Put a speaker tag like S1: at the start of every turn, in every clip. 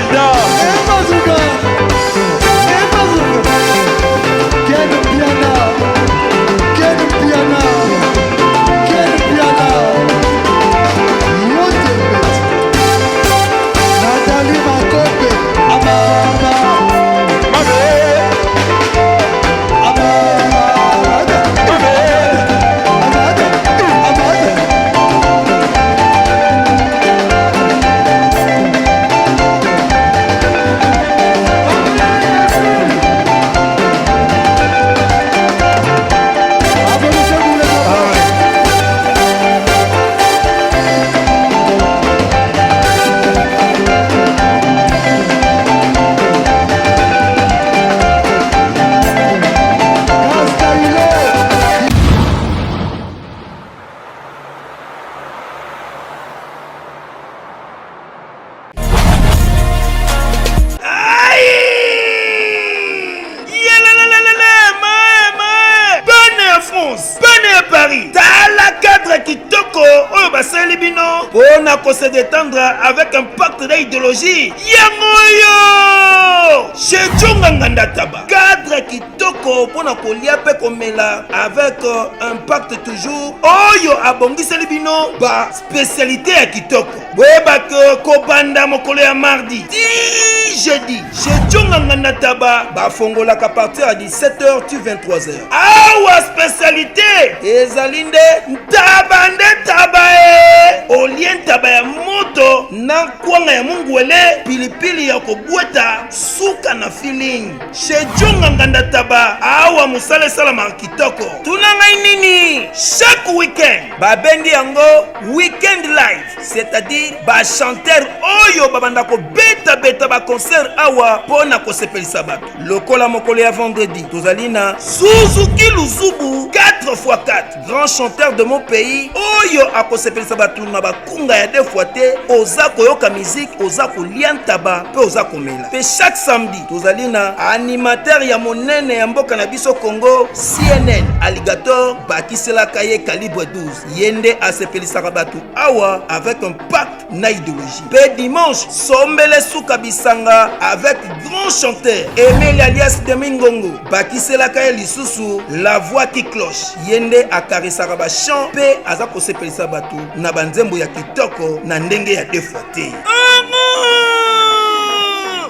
S1: Alda.
S2: Se détendre avec un pacte d'idéologie yango oyo chez Djonga Nganda Taba cadre kitoko mpo na kolia mpe komela avec un pacte toujours oyo abongiseli bino ba spécialité ya kitoko. Boyeba ke kobanda mokolo ya mardi ti jeudi chez Djonga Nganda Taba bafongolaka partir ya 17h ti 23h. Awa spécialité ezali nde ntaba nde ntaba e olie ntaba ya moto na kwanga ya mungwele pilipili ya kobweta suka na feeling chez Djonga Nganda Taba. Awa mosala esalamaka kitoko. Tuna ngai nini? Chaque week-end babengi yango week-end live, c'est-à-dire bachanteur oyo babanda kobetabeta baconcert awa mpo na kosepelisa bato. Lokola mokolo ya vendredi tozali na Suzuki Luzubu 4x4, grand chanteur de mon pays, oyo akosepelisa bato na bakunga ya deux fois te. Oza koyoka musique, oza kolia ntaba mpe oza komela. Mpe chaque samedi tozali na animateur ya monene ya mboka na biso Congo, CNN Alligator, bakiselaka ye calibre 12. Ye nde asepelisaka bato awa avec un pacte na idéologie. Mpe dimanche sombele suka bisanga avec grand chanteur Emeli alias Demi Ngongo, bakiselaka ye lisusu la voix qui cloche. Ye nde akarisaka bachant mpe aza kosepelisa bato na banzembo ya kitoko na ndenge ya deux fois te.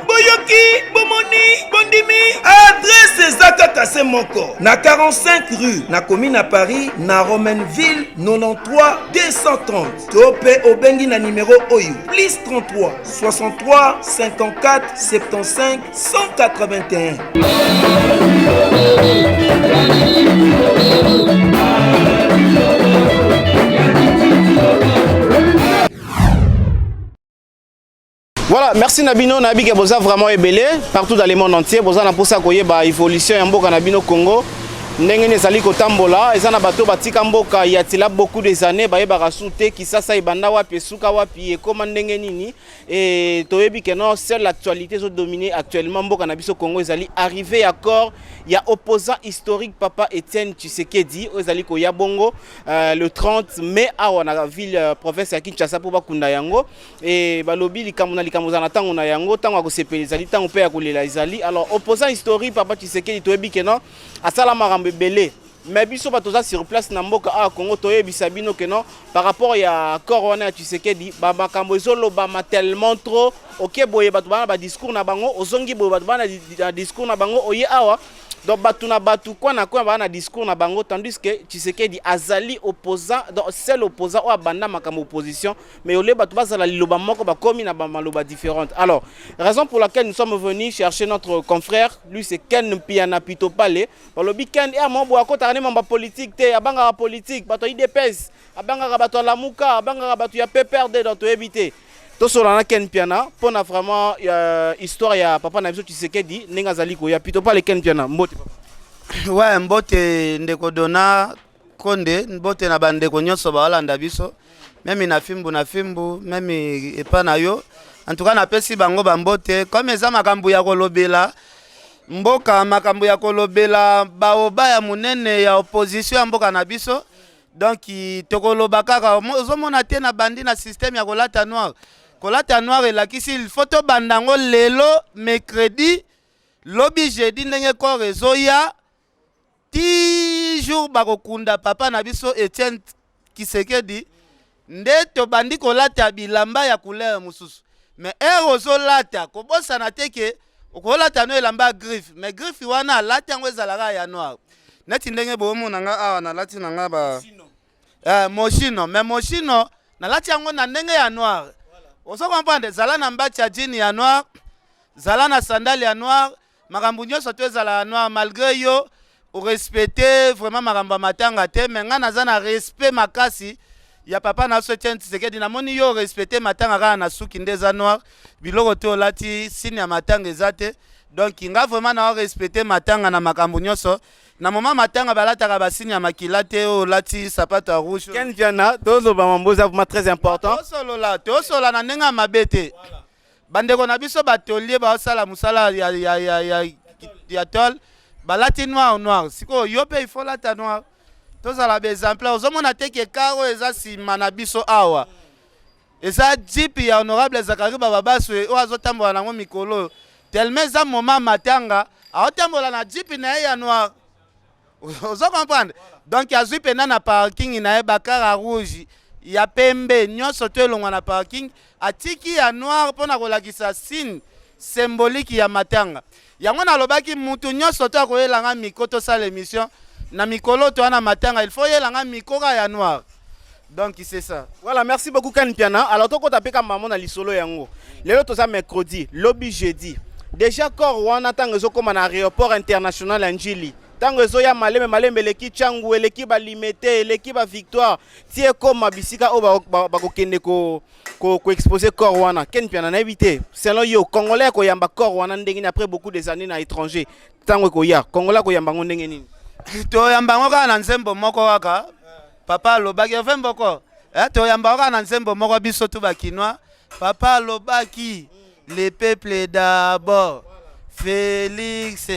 S2: Boyoki, bomoni, bondimi, adresse eza kaka se moko na 45 rue na commune à Paris, na Romainville 93 230, to mpe obengi na nimero oyo plus 33 63 54 75 181.
S3: Voilà, merci na bino, na bike boza vraiment ebele partout dans le monde entier, boza na posa koyeba évolution ya mboka na bino Congo. Ndenge nini ezali kotambola, eza na bato batika mboka ya tila beaucoup des années, bayebaka su te Kisasa ebanda wapi, esuka wapi, ekoma ndenge nini. Et toyebi que non, seule l'actualité ezo dominer actuellement mboka na biso Congo ezali arrivé ya corps ya opposant historique papa Etienne Tshisekedi oyo ezali koya bongo le 30 mai awa na ville province ya Kinshasa mpo bakunda yango. E balobi likambo na likambo ezala na ntango na yango, ntango ya kosepela ezali, ntango mpe ya kolela ezali. Alors opposant historique papa Tshisekedi, toyebi que non, asala makambo ebele, mais biso bato toza sur place na mboka awa Congo, toyebisa bino que non, par rapport ya corps wana ya Tshisekedi, bamakambo ezolobama tellement trop. Oke boye, bato bana badiscours na bango, ozongi boye, bato bana na discours na bango, oye awa, donc bato na bato kwa na kwa bana na discours na bango, tandis que Tshisekedi azali opposant, donc seul opposant oyo abanda makambo opposition, mais ole bato bazala liloba moko, bakomi na bamaloba différentes. Alors raison pour laquelle nous sommes venus chercher notre confrère, lui c'est Ken Mpiana Pitopale. Balobi Ken e mo boye akotaka ne mambo ya politique te, abangaka politique, bato ya UDPS abangaka, bato ya Lamuka abangaka, bato ya PPRD. Donc toyebi te, tosola na Ken Mpiana mpona vraiment histoire ya papa na biso Tshisekedi ndenge azali koya. Pitopale Ken Mpiana, mbote papa.
S4: Ouais, mbote ndeko Dona Konde, mbote na bandeko nyonso baolanda biso, même na fimbu na fimbu, même epa na yo. En tout cas napesi bango bambote. Comme eza makambo ya kolobela mboka, makambo ya kolobela baoba ya monene ya opposition ya mboka na biso, donc tokoloba kaka. Ozomona te na bandi na système ya kolata noir. Kolata noir elakisi il faut tobanda yango lelo mercredi, lobi jeudi, ndenge corps ezoya ti jour bakokunda papa na biso Etienne Tshisekedi, nde tobandi kolata bilamba ya couleur mosusu. Mais heure ozolata, kobosana te ke okolata no elamba ya griffe, mais griffe wana alati yango ezalaka ya noir. Neti ndenge boomona nga awa, nalati na nga ba moshino, mais moshino nalati yango na ndenge ya noir. Ozo comprendre? Zala na mbati ya jean ya noir, zala na sandale ya noir, makambo nyonso to ezala ya noir. Malgré yo orespecte vraiment makambo ya matanga te, mais ngai naza na respect makasi ya papa na biso Etienne Tshisekedi. Namoni yo orespecte matanga kaka na suki nde eza noir, biloko te olati signe ya matanga eza te. Donc nga vraiment na orespecte matanga na makambo nyonso. Na moma matanga balataka basigne ya makila te. Oyo olati sapato ya rouge.
S3: Ken Mpiana, tozoloba mambo eza vraiment très important.
S4: Tosolola, tosolola na ndenge ya mabe te. Bandeko na biso batolie baosala mosala ya tôle, balati noir noir. Sikoyo yo mpe il faut lata noir, tozala baexemplaire. Ozomona te ke car oyo eza nsima na biso awa eza jeep ya honorable Zakari Bababaswe oyo azotambola nango mikolo oyo. Tellement eza moma matanga, aotambola na jeep na ye ya noir. Ozo comprendre? Donc azwi mpena na parking na ye bacar ya rouge, ya pembe, nyonso to elongwa na parking, atiki ya noir mpona kolakisa signe symbolique ya matanga. Yango nalobaki, mutu nyonso to akoyelanga miko tosala émission na mikolo to wana matanga, il faut oyelanga miko kaka ya noir. Donc c'est ça.
S3: Voilà, merci beaucoup Ken Mpiana. Alors tokota mpe kama na lisolo yango. Lelo toza mercredi, lobi jeudi. Déjà corps wana, ntango ezokóma na aéroport international ya Njili, ntango ezoya malembe malembe, eleki Tshangu, eleki baLimete, eleki baVictoire, ti ekóma bisika oyo bakokende koexpose corps wana. Ken Mpiana, nayebi te, selon yo, Congolais akoyamba corps wana ndenge nini après beaucoup des années na étranger? Ntango ekoya, Congolais akoyamba yango ndenge nini?
S4: Toyamba yango kaka na nzembo moko kaka papa alobaki ove mboko. Toyamba yango kaka na nzembo moko, biso tu bakinois. Papa alobaki: "Le peuple d'abord, Félix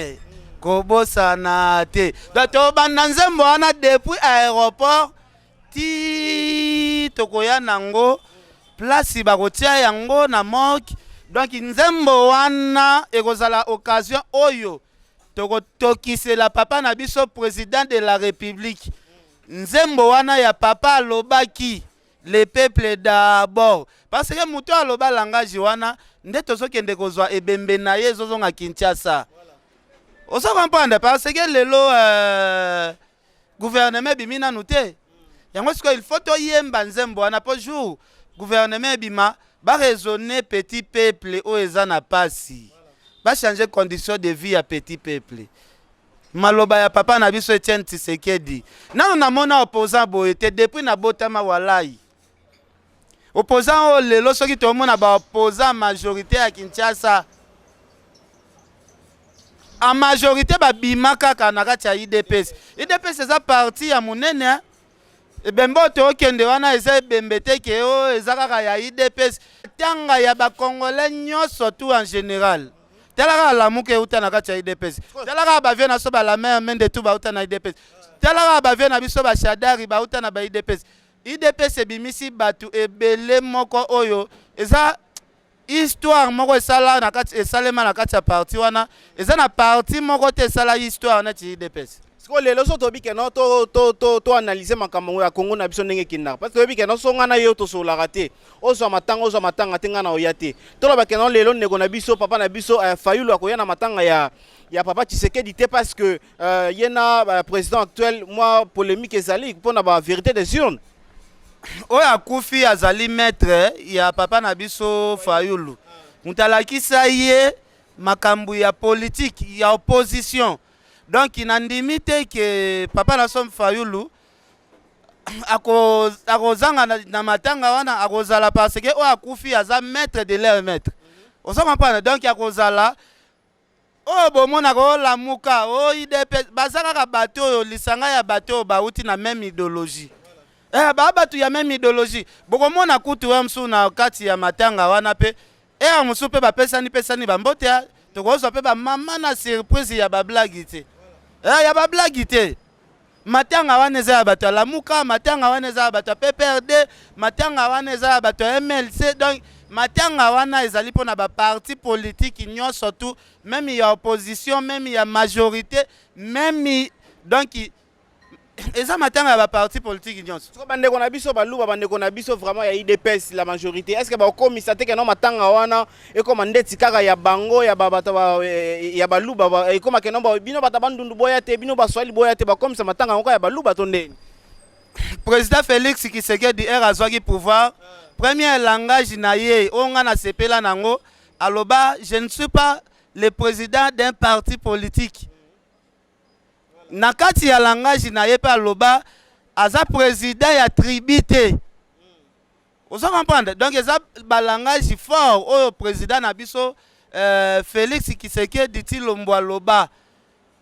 S4: kobosana te." Donc tobanda nzembo wana depuis aéroport ti tokoya nango place bakotia yango na morgue. Donc nzembo wana ekozala occasion oyo tokotokisela papa na biso président de la République nzembo wana ya papa alobaki: "Le peuple d'abord", parce que moto aloba langage wana nde tozokende kozwa ebembe na ye, ezozonga Kinshasa. Ozo comprendre? Parce que lelo gouvernement ebimi nanu te. Yango sikoyo il faut toyemba nzembo wana mpo jour gouvernement ebima, baraisonne petit peuple oyo eza na pasi, bachange condition de vie ya petit peuple. Maloba ya papa na biso Etienne Tshisekedi, nano namona opposant boye te depuis nabotama. Walai, opposant oyo lelo, soki tomona baopposant majorité ya Kinshasa, en majorité babima kaka na kati ya UDPS. UDPS eza parti ya monene. Ebembe oyo tookende wana eza ebembe te ke oyo eza kaka ya UDPS, tanga ya bacongolais nyonso tout en général. Tala kaka Lamuka euta na kati ya UDPS. Tala kaka bavieux na biso, baLambert Mende tu bauta na UDPS. Tala kaka bavieux na biso, baShadary bauta na ba UDPS. UDPS ebimisi bato ebele moko oyo eza histoire moko esala na kati, esalema na kati ya parti wana. Eza na parti moko te esala histoire neti UDPS.
S3: Sikoyo lelo so toyebi ke no toanalyse makambo ya Kongo na biso ndenge ekendaka, parce que toyebi ke no so ngai na yo tosololaka te, ozwa matanga, ozwa matanga te, ngai na oya te. Toloba ke no lelo ndeko na biso, papa na biso Fayulu akoya na matanga ya papa Tshisekedi te, parce que ye na président actuel mwa polémique ezali mpona bavérité des urnes.
S4: Oyo akufi azali maître ya papa na biso Fayulu, moto alakisa ye makambo ya politique ya opposition. Donc nandimi te ke papa na biso Fayulu akozanga na matanga wana. Akozala, parce que oyo akufi aza maître de leur maître. Ozo comprendre? Donc akozala. Oyo bomonaka olamuka oyo UDPS, baza kaka bato oyo lisanga ya bato oyo bauti na même idéologie. Baa bato ya même idéologie. Bokomona kutu ya mosusu na kati ya matanga wana mpe eya mosusu mpe bapesani pesani bambote. Ya tokozwa mpe bamama na surprise ya bablague te, ya bablague te. Matanga wana eza ya bato ya Lamuka, matanga wana eza ya bato ya PPRD, matanga wana eza ya bato ya MLC. Donc Matanga wana ezali mpona baparti politique nyonso tu, même ya opposition, même ya majorité, même, donc eza matanga ya baparti politique nyonso.
S3: Siko bandeko na biso baluba, bandeko na biso vraiment ya UDPS, la majorité, est ce que bakokomisa te keno matanga wana ekoma ndeti kaka ya bango, ya bato ya baluba, ekoma keno bino bato Bandundu boya te, bino Baswahili boya te, bakomisa matanga yango ya baluba to ndeni?
S4: Président Félix Tshisekedi, ere azwaki pouvoir, premier langage na ye oyo nga nasepela nango, aloba: "Je ne suis pas le président d'un parti politique." Na kati ya langage na ye mpe aloba aza président ya tribu te. Ozo comprendre? Donc eza balangage fort oyo président na biso Félix Tshisekedi Tshilombo aloba.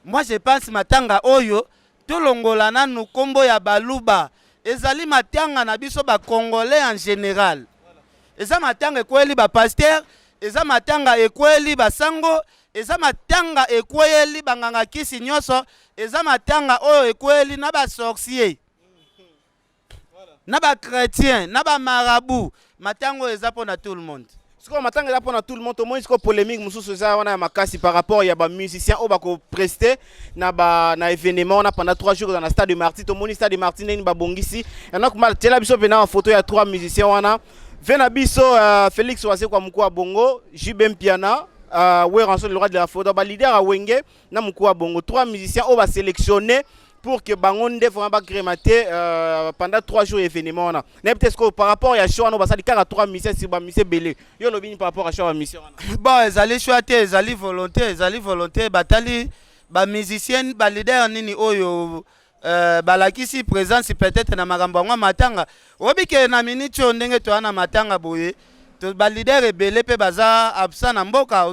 S4: Moi, je pense matanga oyo, tolongola nanu nkombo ya baluba. Ezali matanga na biso bacongolais en général. Eza matanga ekweyeli bapasteur, eza matanga ekweyeli basango, eza matanga ekweyeli banganga kisi nyonso, eza matanga oyo ekweyeli na basorcier, na bachrétien, na bamarabout. Matanga oyo eza mpona tout le monde.
S3: Sikoyo matanga eza mpona tout le monde. Tomoni sikoyo polémique mosusu eza wana ya makasi par rapport ya bamusicien oyo bakoprester na événement wana pendant 3 jours na Stade Martyrs. Tomoni Stade Martyrs ndenge babongisi yango. Tiela biso mpena photo ya 3 musiciens wana ve na biso, Félix Wazekwa, mokuu ya bongo, JB Mpiana, Werrason, le roi de la forêt, baleader ya Wenge na mokuu ya bongo, 3 musiciens oyo basélectionné pour que bango nde vraiment bagrémate pendant 3 jours événement wana. Nayebi te sikoyo par rapport ya choix wana basali kaka 3 musiciens sur bamusicien ebele. Yo olobi nini par rapport à choix ya bamusicien wana?
S4: Bon, ezali choix te, ezali volonté, ezali volonté. Batali bamusicien, baleader nini oyo balakisi présence peut-être na makambo yango ya matanga. Oyebi ke na miniti oyo, ndenge toya na matanga boye, baleader ebele mpe baza absent na mboka.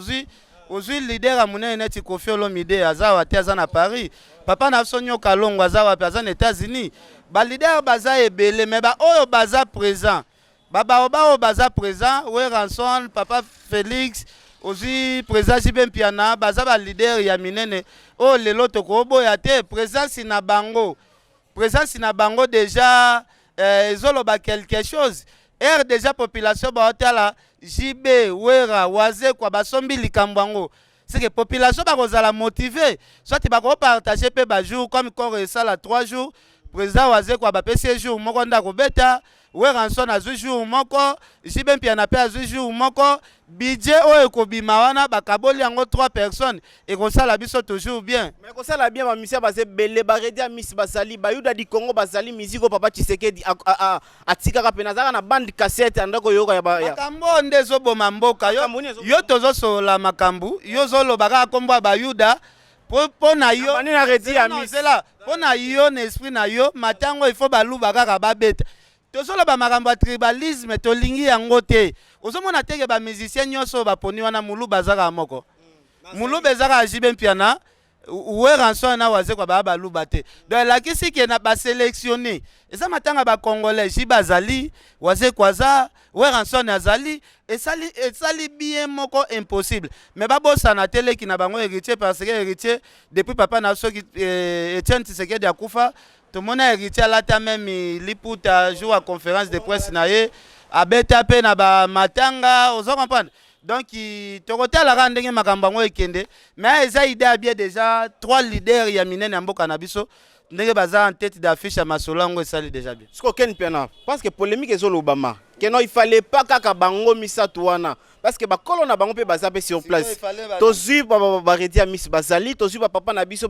S4: Ozwi leader ya monene neti Koffi Olomide, aza awa te, aza na Paris. Papa na biso Nyoka Longo aza wapi? Aza na États-Unis. Baleader baza ebele, mais baoyo baza présent, babaoba oyo baza présent, Werrason, papa Félix, ozwi président JB Mpiana, baza baleader ya minene oyo lelo tokoboya te présence na bango. Présence na bango déjà ezoloba quelque chose. Ere déjà population baotala JB, Wera, Wazekwa, basombi likambo yango, c'est que population bakozala motivé, soit bakopartage mpe bajour comme corps esala 3 jours. Président Wazekwa bapesi ye jour moko nde akobeta, Werrason azwi jour moko, JB Mpiana mpe azwi jour moko. Budget oyo ekobima wana, bakaboli yango 3 personnes, ekosala biso toujours bien.
S3: Mais kosala bien, bamusicien baza ebele, baReddy Amisi bazali, bayuda di Congo bazali. Musique oyo papa Tshisekedi atikaka mpe nazalaka na bande cassette anda koyoka ya
S4: Makambo oyo nde ezoboma mboka. Yo,
S3: Makambo nini ezoboma?
S4: Yo tozosolola makambo, yo ozoloba kaka nkombo ya bayuda mpo na yo.
S3: Bandi na Reddy
S4: Zela,
S3: Amisi.
S4: Zela, mpo na yo, na esprit na yo, matango il faut baluba kaka babeta. Tozoloba makambo ya tribalisme, tolingi yango te. Ozomona teke bamusicien nyonso oyo baponi wana, moluba aza kaka moko, moluba eza kaka JB Mpiana. Werrason na Wazekwa baya baluba te. Donc elakisi ke na basélectionne, eza matanga bacongolais. JB azali, Wazekwa aza, Werrason azali. Esali bien moko impossible. Mais babosana te leki na bango Héritier, parce que Héritier, depuis papa na soki Etienne Tshisekedi akufa, tomona Héritier alata même liputa jour ya conférence de presse na ye, abeta mpe na bamatanga. Ozo comprendre? Donc tokotala kaka ndenge makambo yango ekende. Mais eza idée ya bien. Déjà trois leaders ya minene ya mboka na biso, ndenge baza en tête d'affiche ya masolo yango, esali déjà bien.
S3: Sikoyo Ken Mpiana, parce que polémique ezolobama keno il fallait pas kaka bango misato wana, parce que bakolo na bango mpe baza mpe sur place. Tozwi baReddy Amisi bazali, tozwi bapapa na biso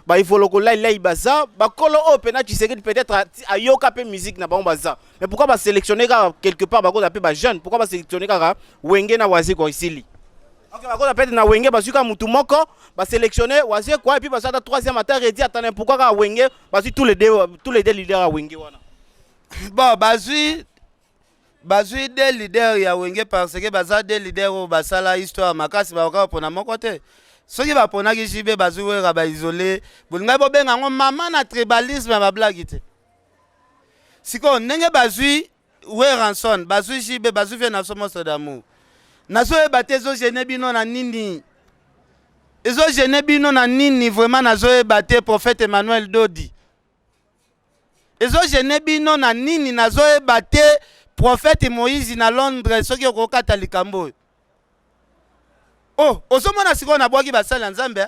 S3: baEvoloko Lailai, baza bakolo oyo mpena Tshisekedi peut-être ayoka mpe musique na bango, baza. Mais pourquoi basélectionne kaka quelque part bakoza mpe bajeune? Pourquoi basélectionne kaka Wenge na Wazekwa? Esili ok, bakoza peut-être na Wenge bazwi kaka mutu moko, basélectionne Wazekwa et puis bazwi ata troisième, ata Reddy, ata na. Pourquoi kaka Wenge bazwi tous les deux leaders ya Wenge wana?
S4: Bon, bazwi deux leader ya Wenge parce que baza deux leader oyo basala histoire makasi. Bakoka kopona moko te. Soki baponaki JB, bazwi Wera, baisole, bolingai bobenga yango mama na tribalisme ya bablagi te. Sikoyo ndenge bazwi Werrason, bazwi JB, bazwi vie na biso Monstre d'Amour, nazoyeba te ezogêner bino na nini, ezogêner bino na nini vraiment, nazoyeba te. Prophète Emmanuel Dodi, ezogêner bino na nini? Nazoyeba te. Prophète Moïse na Londres, soki okokata likambo oyo. Oh, ozomona sikoyo nabwaki basali ya Nzambe.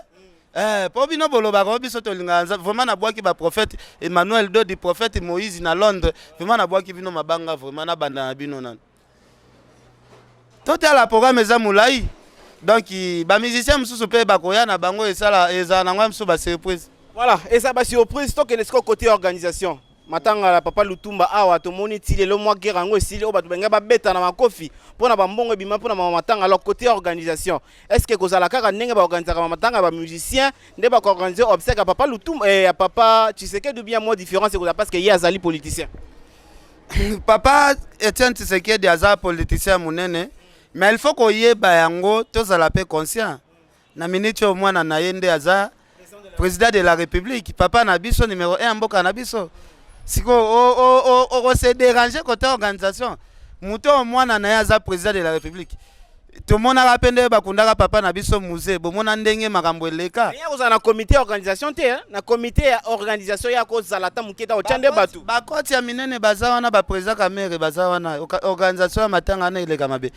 S4: Eh, po bino bolobaka o biso tolingaka Nzambe. Vraiment nabwaki ba prophète Emmanuel Dodi, prophète Moïse na Londres. Vraiment nabwaki bino mabanga, vraiment nabanda na bino nanu. Totala programme eza molai. Donc ba musiciens mosusu mpe bakoya na bango, esala ezala nango mosusu ba surprise.
S3: Voilà, eza ba surprise. Tokende sikoyo côté organisation. Matanga ya papa Lutumba awa, tomoni ti lelo mwa guerre yango esili, oyo bato balingai babeta na makofi mpona bambongo ebima mpona mama matanga. Alors, côté organisation, est ce que kozala kaka ndenge baorganisaka matanga ya bamusicien nde bakoorganiser obsèque ya papa Lutumba, ya papa Tshisekedi, ou bien mwa différence ekozala parce que ye azali politicien?
S4: Papa Etienne Tshisekedi aza politicien monene, mais il faut koyeba yango, tozala mpe conscient na miniti oyo mwana na ye nde aza président de la République, papa na biso numéro 1 ya mboka na biso. Sikoyo okose déranger côté organisation, moto oyo mwana na ye aza président de la République. Tomonaka mpe nde bakundaka papa na biso Mzee, bomona ndenge makambo eleka.
S3: Ye kozala na comité ya organisation te, hein? Na comité ya organisation ya kozala ata moke ta otya nde bato.
S4: Bakoti ya minene baza wana, baprésident Kamerhe baza wana. Organisation ya matanga wana eleka mabe.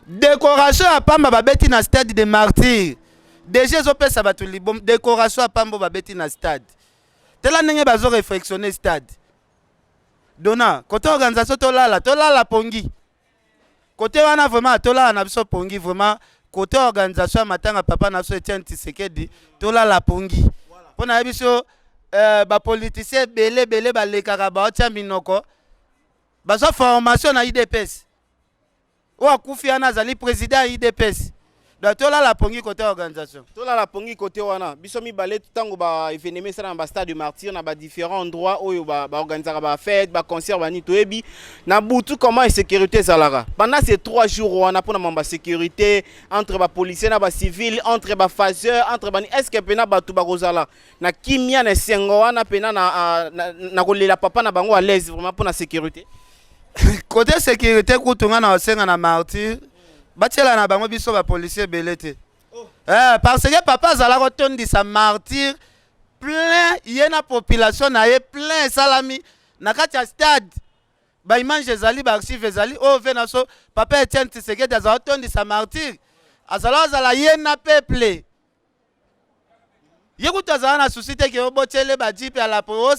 S4: Décoration ya pamba babeti na Stade de Martyr déjà ezopesa bato libom. Décoration ya pamba babeti na stade, tala ndenge bazo réfectionner stade. Dona côté organisation, tolala, tolala pongi côté wana. Vraiment tolala na biso pongi. Vraiment côté organisation ya matanga papa na biso Etienne Tshisekedi, tolala pongi, mpo na biso bapoliticien ebele ebele balekaka, baotia minoko, bazwa formation na UDPS. Oyo akufi wana azali président ya UDPS. Donc tolala pongi côté organisation.
S3: Tolala pongi côté wana. Biso mibale, ntango baévénement esala na bastade de Martyr, na badifférent endroit oyo baorganisaka bafête, baconcert, bani, toyebi na butu comment insécurité ezalaka pendant ces 3 jours wana mpona mambo ya sécurité entre bapolicier na bacivile, entre baphaseur, entre bani. Est ce que mpena bato bakozala na kimia, na esengo wana mpena na kolela papa na bango à l'aise vraiment mpona sécurité?
S4: Côté sécurité kutu, nga na osenga na Martyr batiela na bango biso bapolicier ebele te, parce que papa azala kotondisa Martyr plein, ye na population na ye, plein esalami na kati ya stade. Baimage ezali, baarchive ezali. Oyo ve na so papa Etienne Tshisekedi azala kotondisa Martyr, azala azala ye na peuple. Ye kutu azala na souci te ke obotiele bajeep ya la po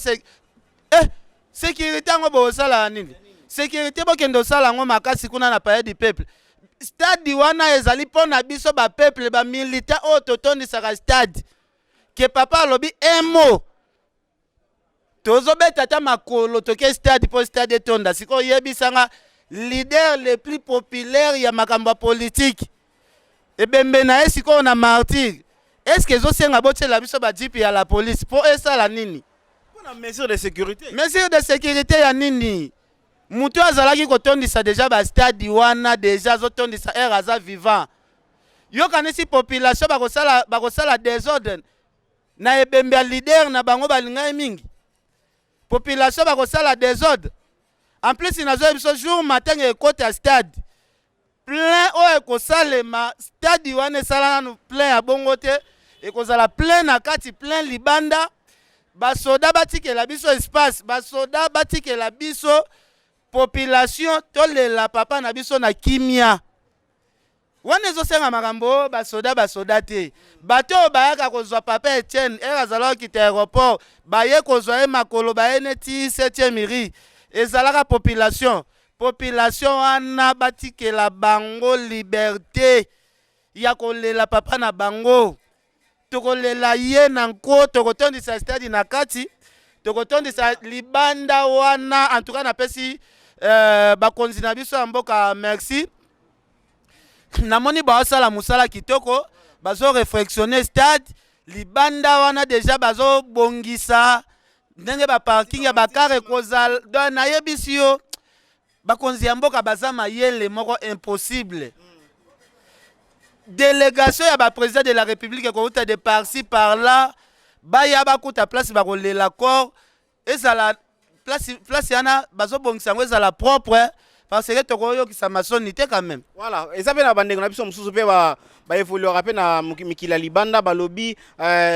S4: sécurité yango. Bosala nini sécurité? Bokende osala yango makasi kuna na Palais du Peuple. Stade wana ezali mpo na biso bapeuple, bamilitaire oyo totondisaka stade. Ke papa alobi un mot, tozobeta ata makolo, toke stade mpo stade etonda. Sikoyo oyebisanga, leader le plus populaire ya makambo ya politike, ebembe na ye sikoyo na Martyr, est-ce ezosenga botiela biso bajeep ya la police mpo esala nini?
S3: Mpona mesure de sécurité.
S4: Mesure de sécurité ya nini? Moto azalaki kotondisa déjà bastade wana, déjà azotondisa aire, aza vivant. Yokanisi population bakosala désordre na ebembe ya leader na bango balingai mingi? Population bakosala désordre? En plus nazoyebi biso, jour matin ekota stade plein oyo ekosalema, stade wana esala nanu plein ya bongo te, ekozala plein na kati, plein libanda. Basoda batikela biso espace, basoda batikela biso population, tolela papa na biso na kimia. Wana ezosenga makambo basoda, basoda te. Bato oyo bayaka kozwa papa Etienne ere azalaka kokita aéroport, baye kozwa ye makolo, baye neti 7e rue, ezalaka population. Population wana batikela bango liberté ya kolela papa na bango. Tokolela ye na nko, tokotondisa stade na kati, tokotondisa libanda wana. En tout cas napesi bakonzi na biso ya mboka merci. Namoni baosala mosala kitoko, bazoréfectionner stade libanda wana, déjà bazobongisa ndenge baparking ya bacar ekozala. Donc nayebisi yo, bakonzi ya mboka baza mayele moko impossible. Délégation ya baprésident de la République ekouta de par-ci par-là, baya bakuta place bakolela corps ezala place wana, bazobongisa yango ezala propre. Parce que tokoyokisa masoni te quand même.
S3: Voilà, eza mpe na bandeko na biso mosusu mpe baevoluaka mpe na mikili ya libanda, balobi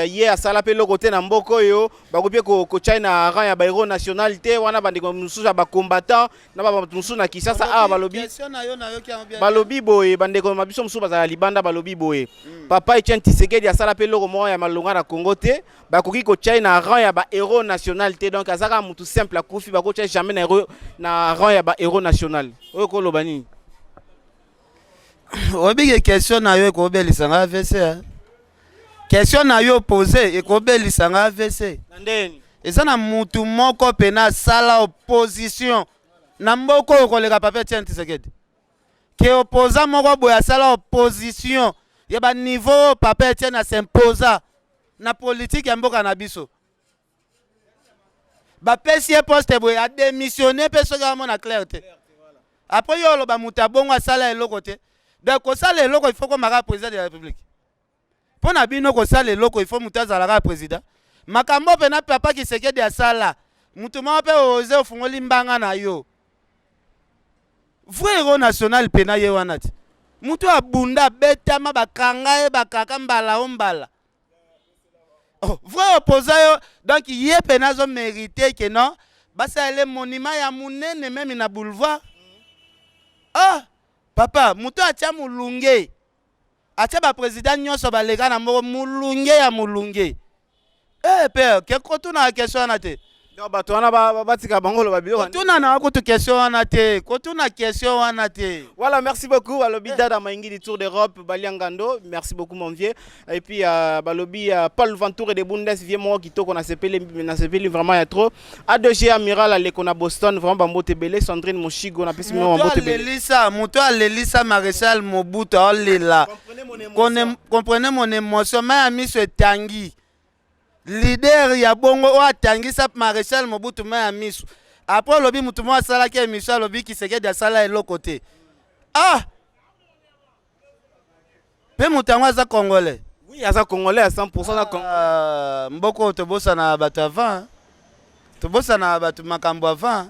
S3: ye asala mpe eloko te na mboka oyo, bakoki mpe kotia ye na rang ya bahéros national te. Wana bandeko mosusu ya bacombattant na bato mosusu na Kinshasa awa balobi.
S4: Question na yo, nayoki yango bien.
S3: Balobi boye, bandeko na biso mosusu bazala libanda balobi boye: papa Etienne Tshisekedi asala mpe eloko moko ya malonga na Congo te, bakoki kotia ye na rang ya bahéros national te. Donc aza kaka mutu simple, akufi, bakotia jamais na héros, na rang ya bahéros national. Oyo koloba nini?
S4: Obiki, question na yo ekobelisa nga AVC, hein. Question na yo pose ekobelisa nga AVC.
S3: Na ndeni?
S4: Eza na mutu moko mpena asala opposition na mboka oyo koleka papa Etienne Tshisekedi? Ke opposant moko boye asala opposition ya baniveau oyo papa Etienne asimposa na politike ya mboka na biso, bapesi ye poste boye, adémissionne mpe soki amona clair te. Après yo oloba moto abongo asala eloko te. Donc kosala eloko, il faut komaka président de la République. Mpo na bino, kosala eloko, il faut moto azalaka président. Makambo mpena papa Tshisekedi asala, moto moko mpe oze ofungoli mbanga na yo, vrai héros national mpena ye wana ti moto abunda, abetama, bakanga ye, bakaka mbala o mbala. Oh, vrai opposant yo. Donc ye mpena azomérite ke non, basalele monument ya monene même na boulevard. Ah papa, moto atia molunge, atia baprésident nyonso baleka na moko molunge ya molunge. Eh père, ke kotuna question wana te.
S3: Donc bato wana batika bango loba biloko.
S4: Kotuna na kutu question wana te, kotuna question wana te.
S3: Voilà, merci beaucoup. Balobi Dada Maingi du Tour d'Europe, Baliangando. Merci beaucoup, mon vieux. Et puis, Balobi Paul Ventour de Bundes, vieux moi kitoko na sepeli vraiment ya trop. A2G Amiral aleko na Boston, vraiment bambote belé. Sandrine Moshigo na pesi
S4: moto
S3: bambote belé.
S4: Alelisa moto, alelisa maréchal Mobutu, aolela.
S3: Comprenez mon émotion.
S4: Comprenez mon émotion, mai ya miso etangi. Leader ya bongo oyo atangisa maréchal Mobutu mai ya miso, après olobi motu moko asalaki émission, alobi Tshisekedi asala eloko te. Ah, mpe moto yango aza Congolais?
S3: Oui, aza Congolais à 100% na Congolais.
S4: Ah, mboka oyo tobosana bato avant, tobosana bato makambo avant.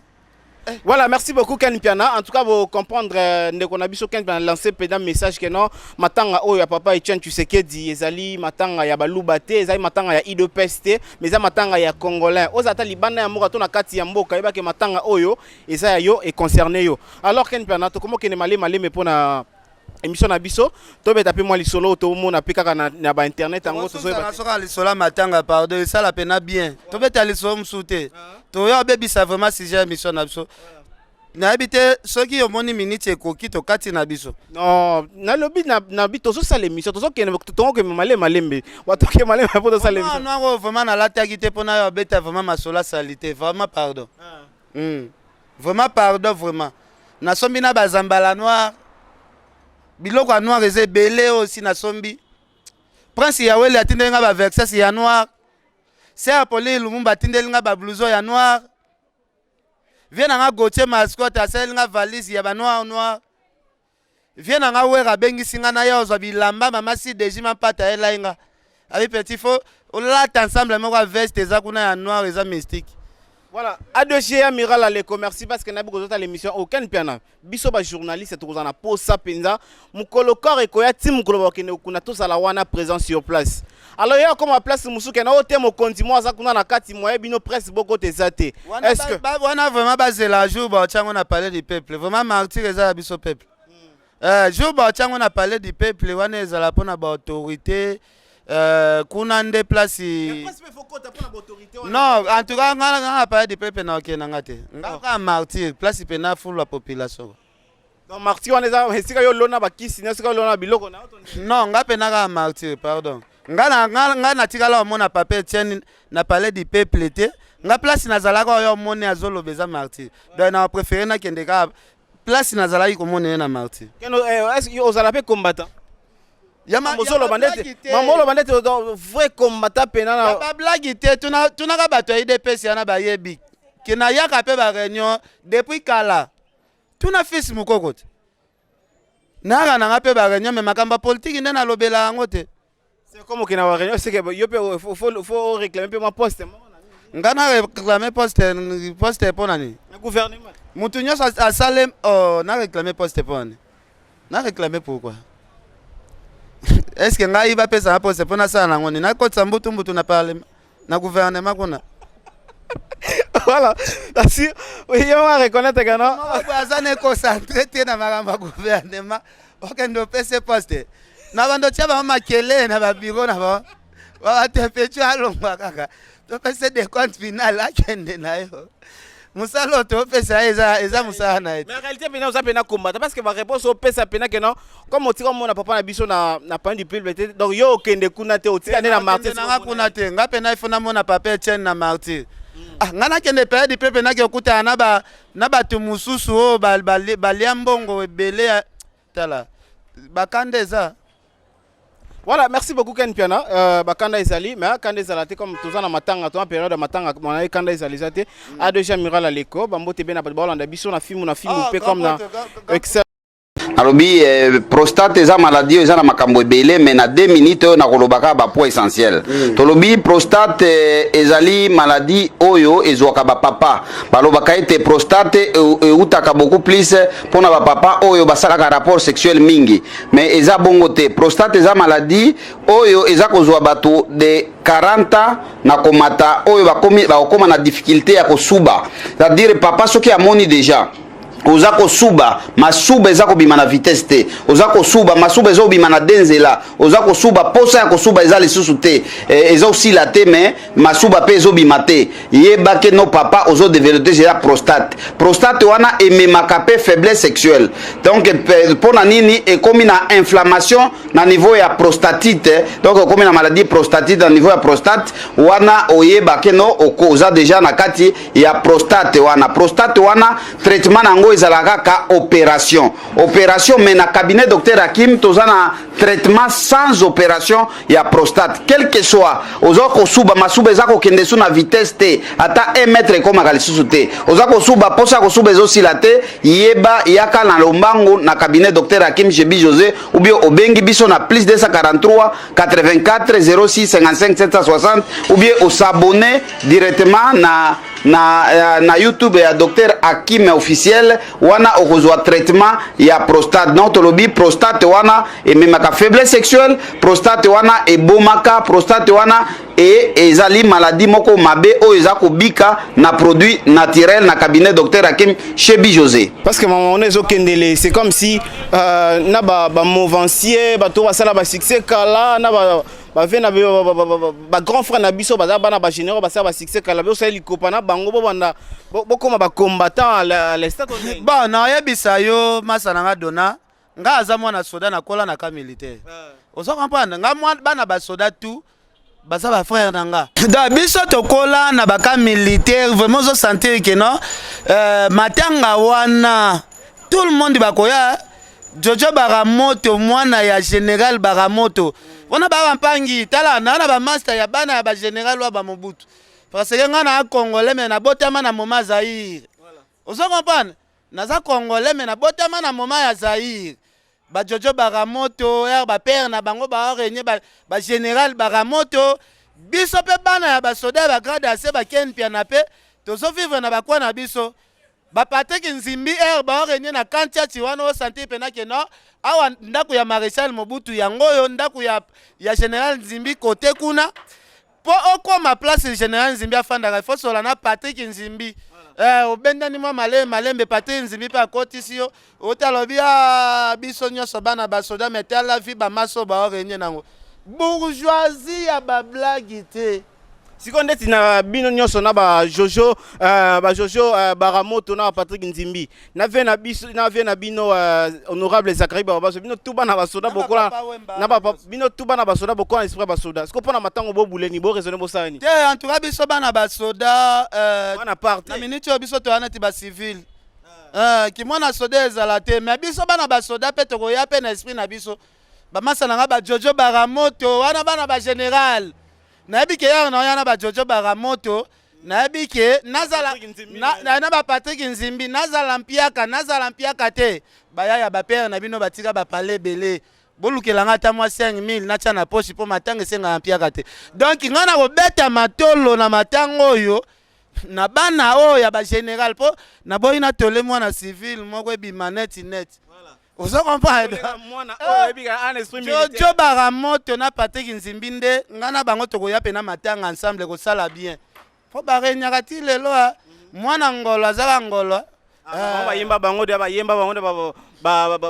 S3: Voilà, merci beaucoup Ken Piana. En tout cas, vous comprendre ndeko na biso Ken Piana lancé pédant message que non, matanga oyo ya papa Etienne Tshisekedi ezali matanga ya baluba te, ezali matanga ya UDPS te, mais eza matanga ya Congolais. Ozata libanda ya mboka to na kati ya mboka, yeba ke matanga oyo eza ya yo et concerné yo. Alors Ken Piana, to komo kene malé malé mais pona émission na biso, tobeta pe mwa lisolo tomona pe kaka na ba internet yango tozoyeba.
S4: Tozoyeba soka lisolo ya matanga, pardon, esala pena bien. Tobeta lisolo mosusu te, toyo abebisa vraiment sujet ya émission na biso. Nayebi te soki omoni miniti ekoki, tokati na biso.
S3: Non, nalobi na bi tozosala émission, tozokende, tokokende malembe malembe, watoke malembe mpo tosala émission.
S4: Noir oyo vraiment nalataki te mpona oyo abeta vraiment masolo asali te. Vraiment pardon. Vraiment pardon, vraiment nasombi na bazambala noir, biloko ya noir eza ebele oyo si nasombi. Prince Yaweli atindeli nga baverses ya noir, ser Poli Lumumba atindeli nga bablouson ya noir, vieux na nga Gautier Mascotte asaleli nga valise ya banoir noir, vieux na nga Wera abengisi nga na ye ozwa bilamba, mama si deji mampata ayelai nga abi petit, faut olata ensemble moko ya veste eza kuna ya noir, eza mystique.
S3: Voilà, A2G Amiral Aleko, merci parce que nabi kozota l'émission aucun piana. Biso ba journaliste tokozana na posa penza mukolo corps ekoya ti mukolo bakende kuna, tosala wana présent sur place. Alors ya comme place musuke na ote mokonzi mo aza kuna na kati moye bino presse boko te za te.
S4: Wana
S3: Est-ce que
S4: wana vraiment bazela jour baotyango na Palais du Peuple. Vraiment martyr eza ya biso peuple. Jour baotyango na Palais du Peuple wana, ezala mpona baautorité kuna nde place. Non, en tout cas nga na Palais du Peuple na okende nga te, nga kaka martyr, place mpena fulu ya population.
S3: Donc martyr wana eza esika yo lona bakisi na esika yo lona biloko na
S4: Non, nga mpe kaka martyr, pardon. Nga natikala omona papa Etienne na Palais du Peuple te. Nga place nazalaka oyo omoni azoloba eza martyr, donc na préféré nakende kaka place nazalaki komona ye na martyr.
S3: Keno est-ce que ozala mpe combattant?
S4: Ya
S3: ozoloba ndete mama, oloba ndete vrai combattant pena na
S4: Ya bablague te. Tunaka bato ya UDPS wana, bayebi ke nayaka mpe baréunion depuis kala. Tuna fils Mokoko te, nayaka nanga mpe baréunion, mais makambo ya politiki nde nalobela yango te.
S3: C'est comme okende na réunion, c'est que yo mpe faut réclamer mpe mwa poste moko.
S4: Nga na réclame poste, poste mpo na nini?
S3: Na gouvernement.
S4: Mutu nyonso asale, oh, na réclame poste mpo na nini? Na réclame pourquoi? Est ce que ngai bapesa nga poste mpo nasala nango nini? Nakotisa mbutu mbutu na parlement, na gouvernement kuna?
S3: Voilà, asi ye wa reconnaître que non.
S4: Aza ne concentré te na makambo ya gouvernement. Okende opese poste na bando tia bango makele na babiro na bango, babatepecu alongwa kaka, topese décompte final, akende na yo. Mosala oyo topesa ye eza mosala na ye.
S3: Mais en réalité pena oza pena combattant, parce que ba réponse opesa pena que non, comme otika omona papa na biso na palais du peuple te, donc yo okende kuna te, otika nde na martyr.
S4: Nanga kuna te. Nga pena ifo namona papa Etienne na martyr. Ah, nga nakende palais du peuple, nake okutana na bato mosusu oyo balia mbongo ebele ya tala bakanda eza.
S3: Voilà, merci beaucoup Ken Piana. Bakanda ezali, mais kanda ezala te comme toza na matanga, toza période ya matanga, mona kanda ezali za te. A déjà mural aleko, bambote be na bato baolanda biso na filmu na filmu
S4: Ah,
S3: pe comme na excel.
S1: Nalobi prostate eza maladie oyo eza na makambo ebele, mais na 2 minutes oyo nakoloba kaka bapoint essentiel. Tolobi prostate ezali maladie oyo ezwaka bapapa. Balobaka ete prostate eutaka beaucoup plus mpona bapapa oyo basalaka rapport sexuel mingi, mais eza bongo te. Prostate eza maladie oyo eza kozwa bato de 40 ans na komata, oyo bakokoma na difficulté ya kosuba. C'est-à-dire papa soki amoni déjà oza kosuba, masuba eza kobima na vitesse te, oza kosuba, masuba eza kobima na de nzela, oza kosuba, posa ya kosuba eza lisusu te, eza osila te, mais masuba mpe ezobima te, yeba ke no papa ozodévelopper eza prostate. Prostate wana ememaka mpe faiblesse sexuelle. Donc mpo na nini? Ekomi na inflammation na niveau ya prostatite. Donc ekomi na maladie prostatite na niveau ya prostate wana, oyeba ke no oza déjà na kati ya prostate wana. Prostate wana, traitement na yango ezalaka kaka opération, opération. Mais na cabinet docteur Hakim, toza na traitement sans opération ya prostate. Quel que soit oza kosuba, masuba eza kokende su na vitesse te, ata 1 mètre ekomaka lisusu te, oza kosuba, posa ya kosuba ezosila te, yeba, yaka na lombangu na cabinet docteur Hakim Shebi José, ou bien obengi biso na plus 243 84 06 55 760, ou bien os'abonner directement na YouTube ya docteur Hakim officiel. Wana okozwa traitement ya prostate. Donc tolobi prostate wana ememaka faiblesse sexuelle, prostate wana ebomaka, prostate wana ezali maladie moko mabe oyo eza kobika na produit naturel na cabinet docteur Hakim Shebi José.
S3: Parce que maman on ezokendele, c'est comme si na bamouvancier, bato basala basuccès kala, na bave na bagrand frère na biso, baza bana bagénéraux, basala basuccès kala, bosala likopa na bango, bobanda bokóma bacombattant à l'instant.
S4: Bon, nayebisa yo, masa na nga dona, nga aza mwana soda, nakola na camp militaire, ozo comprendre? Nga bana basoda tout baza bafrère na nga. Donc biso tokola na bacamp militaire, vraiment ozosentir ke non, matanga wana tout le monde bakoya. Jojo Baramoto, mwana ya général Baramoto wana, baba mpangi, tala na bamaster ya bana ya bagénéral wa bamobutu, parce que nga na congolais, mais nabotama na moma Zaire, ozo comprendre? Naza congolais, mais nabotama na moma ya Zaire. Bajojo Baramoto ere bapère na bango baorenye bagénéral Baramoto. Biso mpe bana ya basoda ya bagrade ase, baken Mpiana mpe tozovivre na bakwa na biso. Bapatrik Nzimbi ere baorenye na kantiati wana, osentir mpena ke non, awa ndako ya maréchal Mobutu yango oyo, ndako ya général Nzimbi kote kuna. Mpo okóma place général Nzimbi afandaka, ifo sola na Patrik Nzimbi. Obendani mwa malembe malembe, Patrik Nzimbi mpe akotisi yo, ota alobi: "Ah, biso nyonso bana basoda." Me tala vi bamaso baorenye nango, bourgeoisie ya bablague te.
S3: Sikoyo ndeti na bino nyonso na bajojo, bajojo Baramoto na Patrik Nzimbi na vie na biso, na vie na bino, honorable Zakari Babaso, bino tu bana basoda bokola na bino tu bana basoda bokola esprit basoda. Sikoyo mpona matango bobuleni, boraisonne, bosala nini?
S4: Te, en tout cas biso bana basoda
S3: wana part
S4: na miniti oyo biso toya neti bacivile. Kimwana soda ezala te, mais biso bana basoda mpe tokoya mpe na esprit na biso. Bamasa na nga bajojo Baramoto wana, bana bagénéral, nayebi ke yare na oya na bajojo Baramoto, nayebi ke nazala na bapatrik Nzimbi, nazala mpiaka, nazala mpiaka te. Baya ya bapère na bino batika bapale ebele. Bolukela nga ata mwa 5000 natya na poche mpo matanga esengaka mpiaka te. Donc nga nakobeta matolo na matanga oyo na bana oyo ya bagénéral, mpo naboyi natole mwana civil moko ebima neti neti. Ozo comprendre? Jojo Baramoto na Patrick Nzimbi nde nga na bango tokoya mpe na matanga ensemble, kosala bien, mpo barenyaka ti lelo. Mwana ngolo azaka ngolo.
S3: Ah, bayemba bango de, bayemba bango de,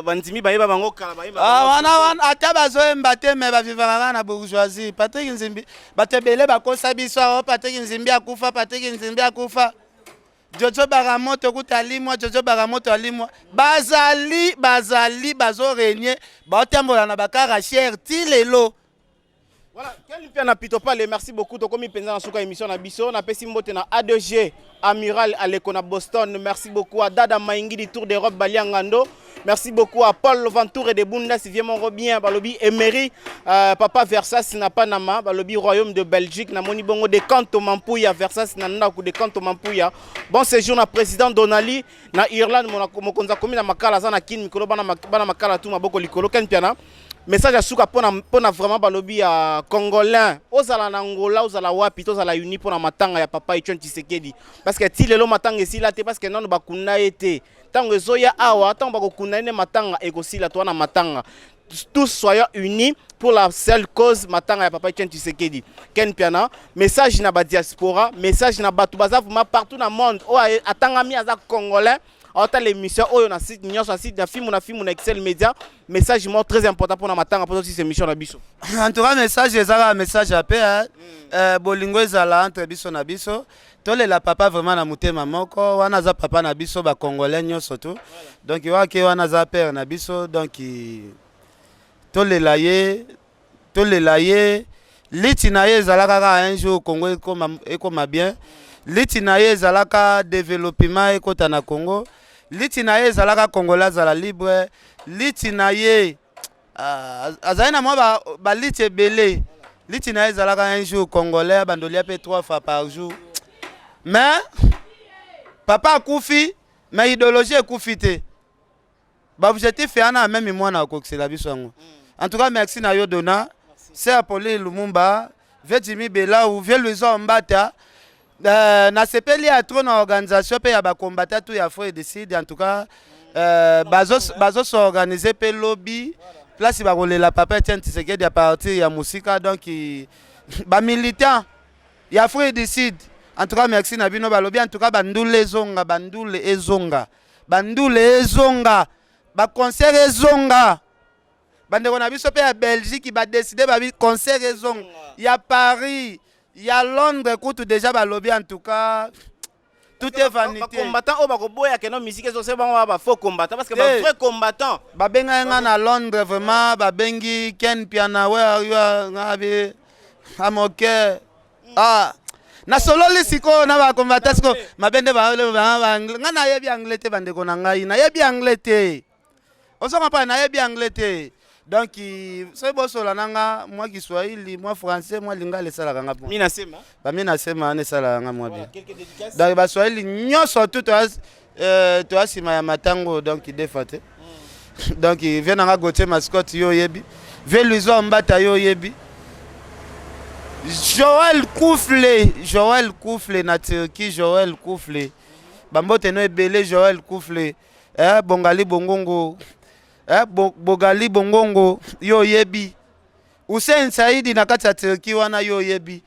S3: bandimi bayeba bango kala, bayemba.
S4: Ah, wana wana ata bazoyemba te, me bavivaka kaka na bourgeoisie. Patrik Nzimbi, bato ebele bakosa biso awa. Patrik Nzimbi akufa, Patrik Nzimbi akufa. Jojo Baramoto kuta alimwa, Jojo Baramoto alimwa. Bazali, bazali bazorenye, baotambola na bacar cher ti lelo.
S3: Voilà, Ken Mpiana Pito Pale, merci beaucoup. Tokomi penza na suka émission na biso. Na pesi mbote na A2G, Amiral Aleko na Boston. Merci beaucoup à Dada Maingi du Tour d'Europe Baliangando. Merci beaucoup à Paul Ventour de Bunda, si vient mon bien, balobi Emery, Papa Versas na Panama, balobi Royaume de Belgique, na Moni Bongo de Kanto Mampuya, Versas na Ndaku de Kanto Mampuya. Bon séjour na président Donali na Irlande, mokonza komi na Makala, za na Kin, mikolo bana, bana Makala tout maboko likolo. Ken Mpiana, message ya suka mpona vraiment balobi ya Congolais, ozala na Angola, ozala wapi, tozala uni mpona matanga ya papa Etienne Tshisekedi, parce que ti lelo matanga esila te, parce que nano bakunda ye te. Ntango ezoya awa, ntango bakokunda ye nde matanga ekosila. To wana matanga, tous soyons unis pour la seule cause, matanga ya papa Etienne Tshisekedi. Ken Mpiana, message na badiaspora, message na bato baza vraiment partout na monde, oyo atangami aza Congolais, aotala émission oyo na site nyonso, na site na Fimu na Fimu na Excel Media, message moko très important mpona matanga, mpo tosisa émission na biso.
S4: En tout cas, message ezaka message ya pe bolingo ezala entre biso na biso. Tolela papa vraiment na motema moko. Wana aza papa na biso Bacongolais nyonso tu. Donc wake wana aza père na biso. Donc tolela ye, tolela ye. Liti na ye ezalaka kaka un jour Congo ekoma bien. Liti na ye ezalaka développement ekota na Congo. Liti na ye ezalaka Congolais azala libre. Liti na ye, azali na mwa baliti ebele. Liti na ye ezalaka un jour Congolais abandolia mpe trois fois par jour. Mais papa akufi, mais idéologie ekufi te. Baobjectif wana meme mwana akokisela biso yango. En tout cas, merci na yo Dona, ser Pauline Lumumba, vieux Jimmy Belau, vieux Louison Mbata. Nasepeli ya trop na organisation mpe ya bacombattants tout ya Afrique du Sud. En tout cas, bazosorganize mpe lobi place bakolela papa Etienne Tshisekedi à partir ya mosika. Donc bamilitant ya Afrique du Sud, en tout cas merci na bino. Balobi en tout cas bandule ezonga, bandule ezonga, bandule ezonga, baconcert ezonga. Bandeko na biso mpe ya Belgique badécider, babi concert ezonga, ya Paris, ya Londres kutu déjà balobi. En tout cas, tout est vanité.
S3: Bacombattant oyo bakoboya keno musique ezose, bango ba bafaux combattant, parce que bavrai combattant.
S4: Babengaki nga na Londres vraiment, babengi Ken Piana, where are you? Nga bi I'm okay. Ah, nasololi sikoyo na bacombattant sikoyo mabe nde nga nayebi anglais te. Bandeko na ngai, nayebi anglais te. Ozo comprendre? Nayebi anglais te. Donc soki bosola na nga mwa Kiswahili, mwa français, mwa lingala, esalaka nga.
S3: Mi nasema.
S4: Bami nasema wana esalaka nga mwa bien. Donc Baswahili nyonso tu toya nsima ya matango. Donc defa te. Donc vieux na nga Gautier Mascotte, yo oyebi. Vieux Luizo Mbata, yo oyebi. Joel Koufle, Joel Koufle na Turquie, Joel Koufle, bambote no ebele. Joel Koufle, Bongali Bongongo, Bogali Bongongo, yo oyebi. Hussein Saidi na kati ya Turquie wana, yo oyebi.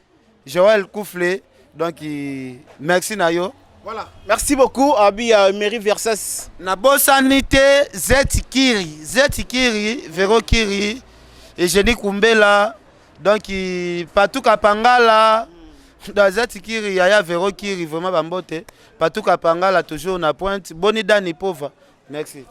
S4: Joel Koufle, donc merci na yo.
S3: Voilà. Merci beaucoup, Abi Mary Versas.
S4: Nabosani te Zet Kiri, Zet Kiri, Vero Kiri, Eugénie Kumbela, donc Patuka Pangala. Donc Zet Kiri, Yaya Vero Kiri, vraiment bambote. Patuka Pangala toujours na pointe. Boni Dani Pova. Merci.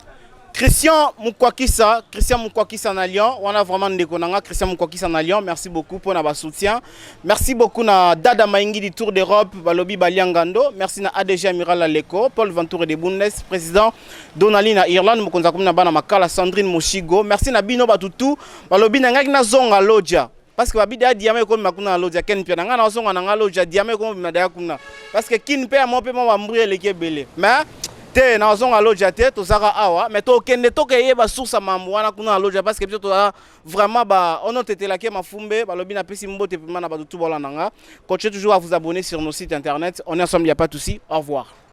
S3: Christian Mukwakisa, Christian Mukwakisa na Lyon, wana vraiment ndeko nanga Christian Mukwakisa na Lyon, merci beaucoup pour na soutien. Merci beaucoup na Dada Maingi du Tour d'Europe, balobi Baliangando, merci na ADG Amiral Aleko, Paul Ventour de Bundes, président Donali na Irlande, mokonza komi na bana Makala, Sandrine Moshigo, merci na bino batutu, balobi na ngaki na zonga loja. Parce que babi da diamant ekomi kuna na loja. Ken Mpiana, nga na ozonga na nga loja, diamant ekomi bima daya kuna. Parce que kin mpe ya mo mpe mwa bambri eleki ebele. Mais Te, nazonga loja te, tozaka awa, mais tokende tokeyeba source ya mambo wana kuna na loja, parce que biso toza vraiment ba ono tetelaki mafumbe. Balobi napesi mbote pema na bato tu bolanda nga. Continuez toujours à vous abonner sur nos sites internet. On est ensemble, il y a pas de souci. Au revoir.